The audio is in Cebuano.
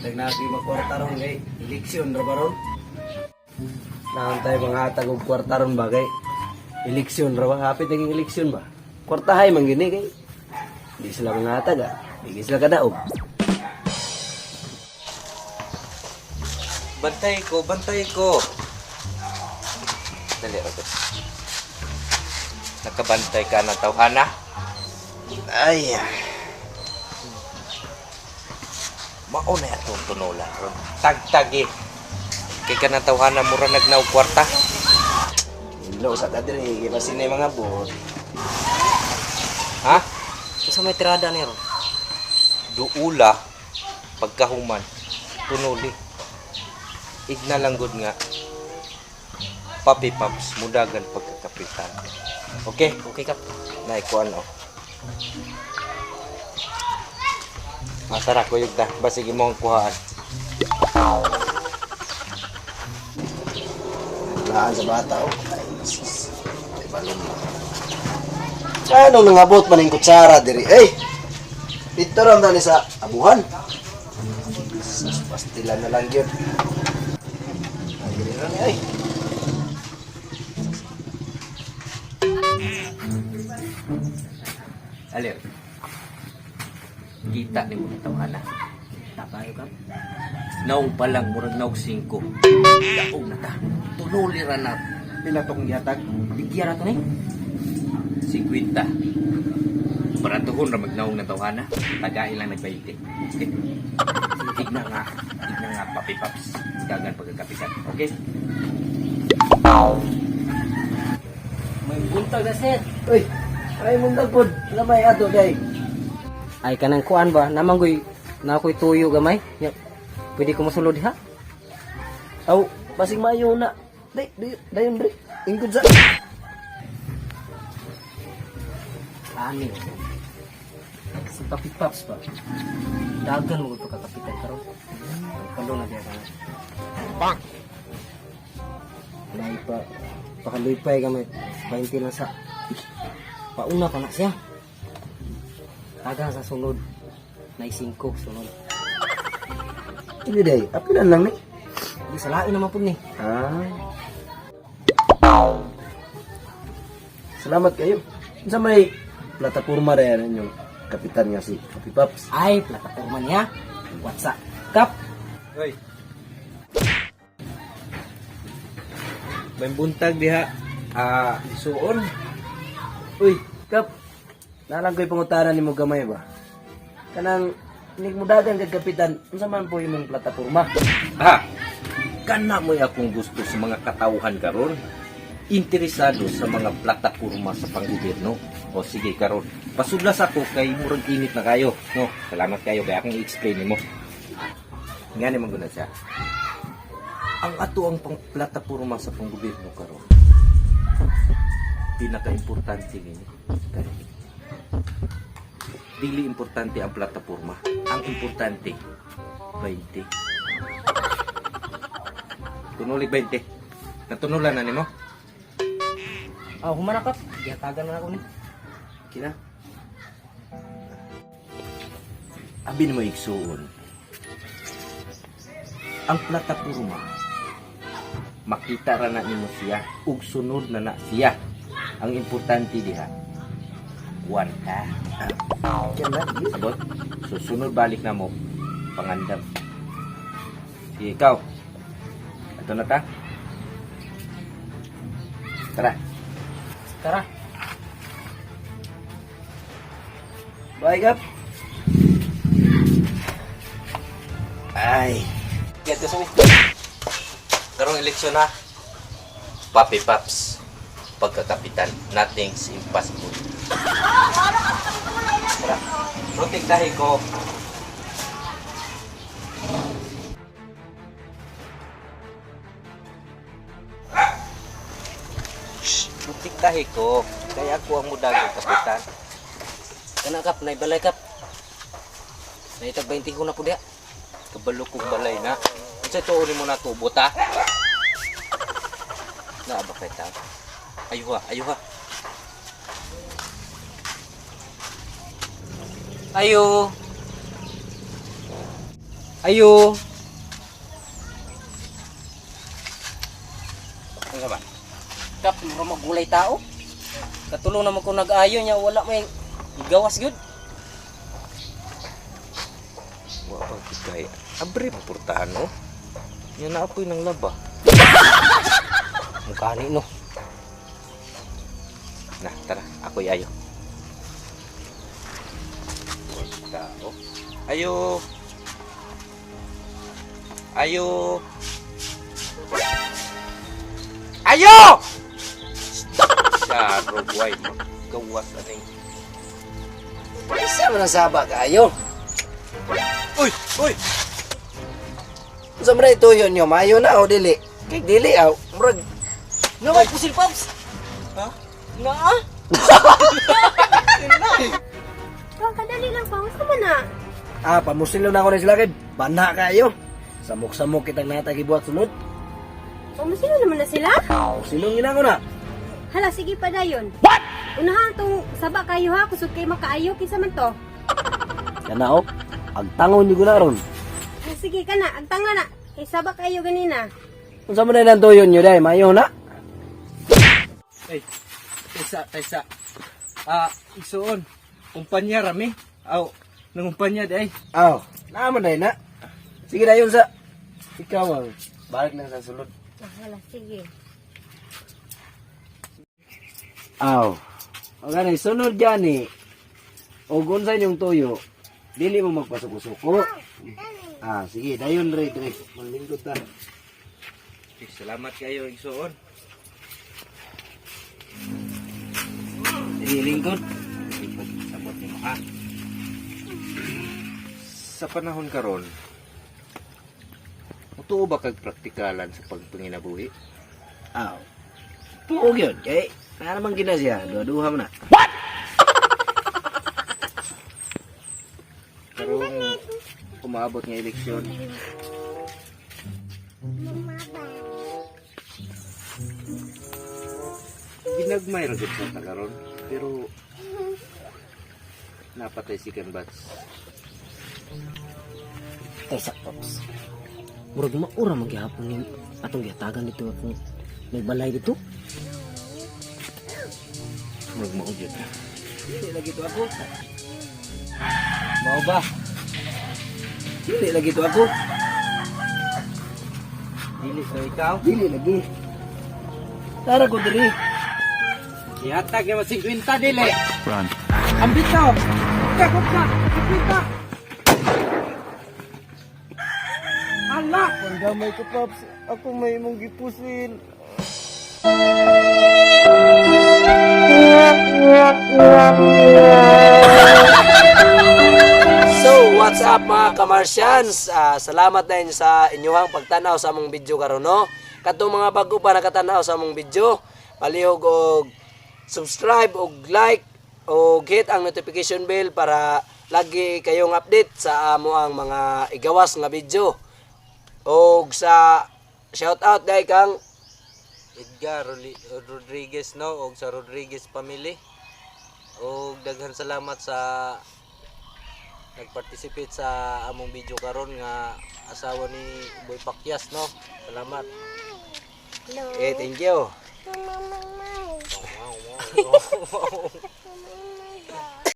Tag na kayo magkwarta ron kay eleksyon ra ba ron? Naon tayo mga hatag og kwarta ron ba kay eleksyon ra ba? Hapit naging eleksyon ba? Kwartahay man gini kay di sila mga hatag ah. Di sila kadaog. Bantay ko, bantay ko. Dali, Robert. Nakabantay ka ng tawhana? Ay, Mao na atong tunulan ron. Tagtagi. Kay ka ng tawhana mura nagnaw kwarta. Hello sa kadiri, basin na yung mga bot. Ha? Sa may tirada ni ron. Duula pagkahuman tunuli. Igna lang gud nga. Papi Paps mudagan pagkakapitan. Okay? Okay kap. Naikuan oh. Masara kuyog ta. Basig imong kuhaan. Laan sa bata oh. Ay, sus. Ay, balong mo. Anong nangabot man yung kutsara diri? Ay! Dito ram dali sa abuhan. Sus, pastilan na lang yun. Ay, diri ra ni, ay. Alir. Kita ni mo na tawhana. Tapayo kap. Naong pa lang murag naog 5. Daog na ta. Tunuli ra na. Pila tong gihatag? Bigyan na to ni. 50. Baratuhon ra magnaong na tawhana. Tagain lang nag-20. Okay. Tignan nga. Tignan nga Papi Paps. Dagan pagkakapitan. Okay? May buntag na sir. Uy, ay mong dagpod. Lamay ato kay. Ay kanang kuan ba namanggoy na ako'y tuyo gamay. Ya, pwede ko mosulod ha? Aw, basig maayo na. Day, day, dayon bre. Ingkod sa. Ani. Si Papi Paps ba? Dagan mo pagkakapitan karon. Kalo na diya ka. Bang! Nay pa pakaluypay gamay. 20 lang sa. Pauna pa na siya. Taga sa sunod. Nay 5 sunod. Hindi day, apilan lang ni. Di sa lain naman pud ni. Ah. Salamat kayo. Sa may plataporma ra yan yung kapitan nga si Papi Paps. Ay, plataporma niya. WhatsApp. Kap. Hoy. May buntag diha. Ah, suon. Uy, Kap. Nalang ko'y pangutana nimo gamay ba? Kanang nigmudagan kag kapitan, unsa man po imong plataporma? Ha. Kana mo'y akong gusto sa mga katauhan karon. Interesado sa mga plataporma sa panggobyerno. O sige karon, pasudlas ako kay murag init na kayo. No, salamat kayo kay akong i-explain nimo. Nga ni man gud siya. Ang ato ang pang plataporma sa panggobyerno karon. Pinaka-importante nini karon. Dili importante ang plataporma. Ang importante 20. Tunulig 20. Natunulan na nimo? Ah, humana kap. Gihatagan na ako ni. Kina? Abi nimo igsuon. Ang plataporma makita ra na nimo siya ug sunod na na siya. Ang importante diha kuan ka. Kina. Sabot? Susunod balik na mo pangandam. Sige ikaw. Ato na ta. Tara. Tara. Bye, Kap. Ay. Get this away. Karong eleksyon na. Papi Paps. Pagkakapitan, nothing's impossible. Tara. Protektahin ko. Shh, protektahin ko. Kaya ako ang mudagang kapitan. Kana kap, nay balay kap. Naitag 20 ko na po diha. Kabalo kong balay na. Unsa tuon mo na tubot ha? Naa ba kay tao? Ayuha, ayuha. Ayo. Ayo. Ano ba? Kap, mura magulay tao. Katulong naman ko nag-ayo niya, wala may igawas gyud. Wa pa kay abre purtahan no. Nya na apoy ng laba. Mukha no. Na, tara, ako'y ayo. Tao. Ayo. Ayo. Ayo! Siya, buhay magawas aning. Isa man ang saba kaayo. Uy, uy. Unsa man ito yun nyo, maayo na o dili? Kay dili aw, murag Nga may pusil, Pops. Ha? Nga ah. Kang kadali lang pa, unsa man na? Ah, pamusilo na ako ni sila kay bana kaayo. Samok-samok kitang natag ibuhat sulod. Pamusilo naman na sila? Pamusilong gina ko na. Hala, sige pa dayon. What? Unahan tong saba kayo ha, kusog kay makaayo kinsa man to. Kana oh, agtangon ni ko na ron. Ah, sige kana, agtanga na. Kay saba kayo ganina. Unsa man ang tuyon nyo day, maayo na. Ay, taysa, taysa. Ah, isuon. Kumpanya rami. Aw, nangumpanya di ay. Aw, naman day na. Sige dayon sa ikaw ang balik lang sa sulod. Ah, hala, sige. Aw. O gani sunod gani. Og unsa inyong tuyo, dili mo magpasuko-suko. Ah, sige, dayon re dre. Manlingkod ta. Salamat kayo, isuon. Sige, lingkod. Sabot nimo ha. Sa panahon karon, mutuo ba kag praktikalan sa pagpanginabuhi? Aw. Tuog yun, kay na naman gina siya, duha-duha man na. Karong umaabot nga eleksyon, ginagmay ra gud sa karon, pero napatay si Kanbats. Kaysa, Pops. Murag maura magyahapon ning atong gihatagan dito akong may balay dito. Murag mao gyud. Dili lagi to ako. Mao ba? Dili lagi to ako. Dili so ikaw? Dili lagi. Tara ko diri. Ihatag mo 50 dili. Run. Ang bitaw. Kakot ka. 50. Ala, Pandamay ko, Pops. Ako may imong gipusil. So, what's up mga kamarsyans? Ah, salamat na inyo sa inyong pagtanaw sa among video karon no. Katong mga bago pa nakatanaw sa among video, palihog og subscribe og like og hit ang notification bell para lagi kayong update sa amo ang mga igawas nga video. Og sa shout out dai kang Edgar Rodriguez no og sa Rodriguez family. Og daghan salamat sa nagparticipate sa among video karon nga asawa ni Boy Pakyas no. Salamat. Hello. Eh, thank you. Mama, mama. Wow, wow, wow.